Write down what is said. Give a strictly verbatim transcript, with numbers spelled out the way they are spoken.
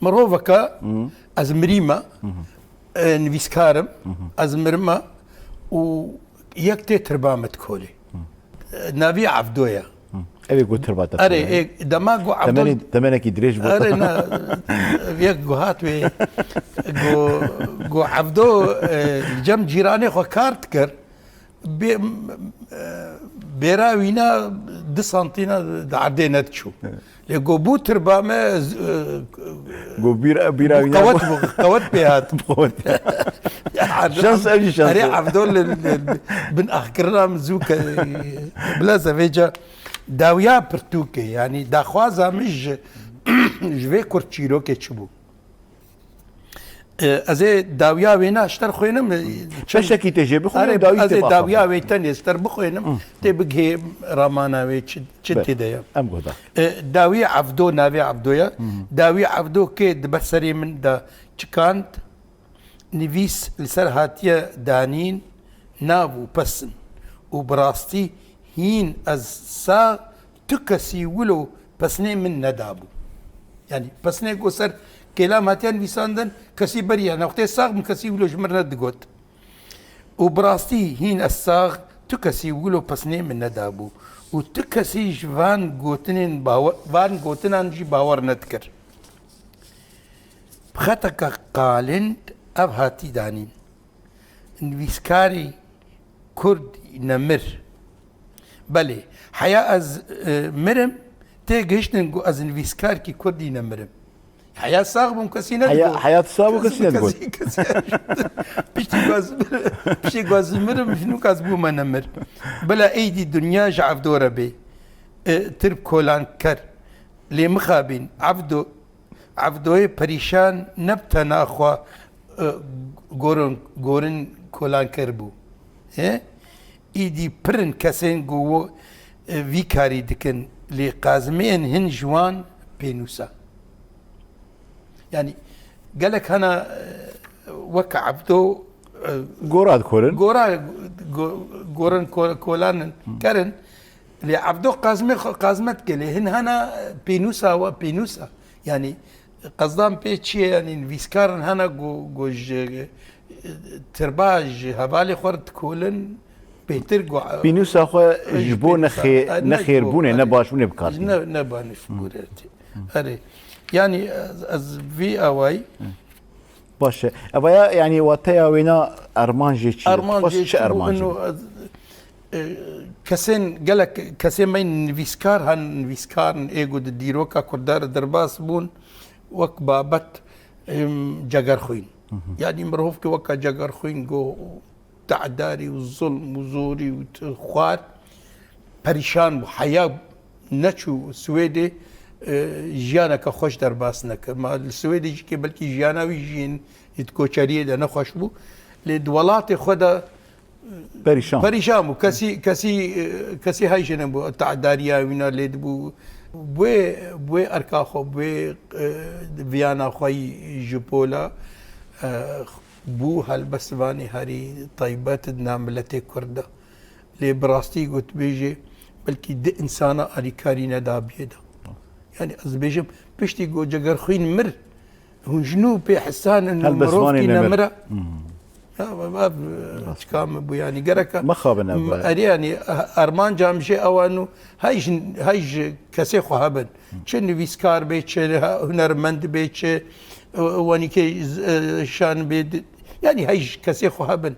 Miroveke, ez mirîme, e, nivîskar im, ez mirime û yek tê tirba me dikolê. E, navî Evdo ye. Ev ê ku tirba te Erê, kolê. E, dema ku Evdo Temenê, temenekî dirêj bû. Erê, na, yek ku hat wê, ku, ku Evdo, e, li cem cîranê xwe kar dikir, bê-, e, bêra wîna du santîna di erdê nediçû. Evet. Lê ku bû tirba me, z-, e, Ku bîr-, bîra wîna qewet bû. Bû, qewet pê hat. Qewet. Ya, Şans, ev jî şans Erê, e. Evdo li, li, li bin axkirina min zû ke, bila zevêca dawiya pirtûkê, yanî daxwaza min ji, ji vê kurt çîrokê çi bû? E, ez ê dawiya wêna ji te re xwênim, e, çend Beşekî tê jê bixwînim, Erê, dawî ez tê ê dawiya baxwînim. Wê tenê ji te re bixwênim, tê bigihê ramana wê çi, çi Be, tê de ye. Em guhdar. E, dawî Evdo, navê Evdo ye. Dawî Evdo kê di ber serê min de çikand, nivîs li ser hatiye danîn, nav û pesn. Û bi rastî hîn ez sax, tu kesî wilo pesnê min nedabû. Yanî pesnê ku ser kêlam hatiye nivîsandin, kesî beriya nextê sax min kesî wilo ji min re digot. Û bi rastî hîn ez sax, tu kesî wilo pesnê min nedabû. Û tu kesî ji van gotinên bawe-, van gotinan jî bawer nedikir. Bi xeteke qalind ev hatî danîn. Nivîskarî Kurd nemir. Belê, heya ez, e, mirim, tê gihiştin ku ez nivîskarkî Kurdî nemir im. Heya sax bûm, kesî Heya, nedigot. Heya tu sax bû, kesî nedigot. Kesî, kesî, piştî ku ez mirim, piştî ku ez mirim, ji nû kes bûme nemir. Bila êdî dinya ji Evdo re bê. E, tirb kolanker. Lê mixabîn, Evdo, Evdoyê perîşan ne bi tena xwe, e, gorin, gorin kolanker bû. He? Îdî pir in kesên ku wo, e, vî karî dikin, lê qazimeyên hin ji wan pênûsa. Yanî gelek hene, e, weke Evdo, e, Gora dikorin. Gora, go-, gorin ko-, kolan in, kerin. Lê Evdo qazmê xwe qazme dike, lê hin hene pênûsa we pênûsa. Yanî qezdan pê çi ye, yanî nivîskar in hene ku, ku ji, e, tirba ji hevalê xwe re dikolin, bêtir ku, Pênûsa xwe ji bo pênûsa, nexê-, e, ne nexêrbûnê, erê, ne başbûnê bi kar tînin. Ne, ne baş bûre tê. Erê. Yanî ez, ez vî awayî Baş e. Evaya, yanî, wateya wêna armancê çi? Armancê Xwest çi çi bû? Armancê? Ino, ez, e, kesên, gelek kesên me nivîskar han, nivîskar in, ê ku di dîroka Kurda re derbas bûn, wek babet, em, Cegerxwîn. Yanî mirovkî weka Cegerxwîn ku te'darî û zulm û zorî û t-, xwar perîşan bû. Heya neçû Swêdê, e, jiyaneke xweş derbas nekir. Ma li Swêdê jî kê belkî jiyana wî jî di koçeriyê de nexweş bû. Lê di welatê xwe de Perîşan. Perîşan bû. Kesî, kesî, e, kesî heyşê nebû. Te'dariya wîna lê dibû. Bûyê, bûyê erka xwe, bûyê, e, viyana xwe yî ji pola, e, bû helbestvanê herî taybet di nav miletê Kurd de. Lê bi rastî got bêjê, belkî di insana alîkarî nedabiyê de. Yanî ez dibêjim, piştî ku Cegerxwîn mir, hûn ji nû pê hisan in û Helbestvanê mirovkî nemir. Nemir e. Hmm. Ya, ev, ev, Rast. Çika min bû, yanî gerek e. Mixabin ev. M-, erê, yanî, e, armanca min jê ew e nû, hey ji, hey ji kesê xwe hebin. Çi nivîskar bê, çi ha-, hunermend bê, çi, e, wenîkê z-, e, şan bê, di-, yanî hey ji kesê xwe hebin.